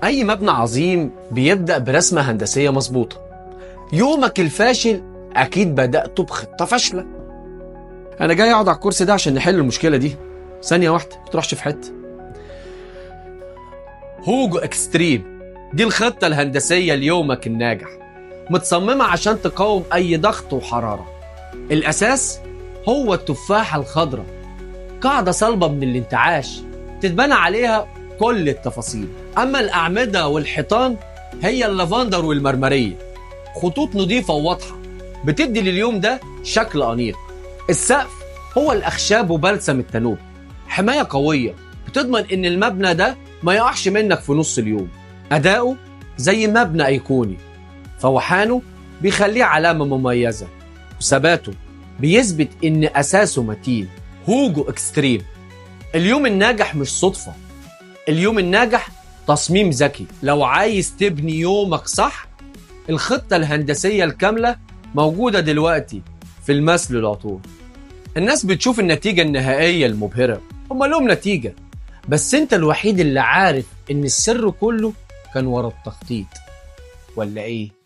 أي مبنى عظيم بيبدأ برسمة هندسية مظبوطة. يومك الفاشل أكيد بدأته بخطة فاشلة. أنا جاي أقعد على الكرسي ده عشان نحل المشكلة دي. ثانية واحدة، ما تروحش في حتة. هوجو Extreme دي الخطة الهندسية ليومك الناجح، متصممة عشان تقاوم أي ضغط وحرارة. الأساس هو التفاحة الخضراء، قاعدة صلبة من الانتعاش تتبنى عليها كل التفاصيل. أما الأعمدة والحيطان هي اللافندر والمرمرية، خطوط نظيفة وواضحة بتدي لليوم ده شكل أنيق. السقف هو الأخشاب وبلسم التنوب، حماية قوية بتضمن إن المبنى ده ما يقعش منك في نص اليوم. أداؤه زي مبنى أيقوني، فوحانه بيخليه علامة مميزة، وثباته بيثبت إن أساسه متين. هوجو Extreme، اليوم الناجح مش صدفة، اليوم الناجح تصميم ذكي. لو عايز تبني يومك صح، الخطة الهندسية الكاملة موجودة دلوقتي في المثل العطور. الناس بتشوف النتيجة النهائية المبهرة، هما لهم نتيجة، بس انت الوحيد اللي عارف ان السر كله كان ورا التخطيط، ولا ايه؟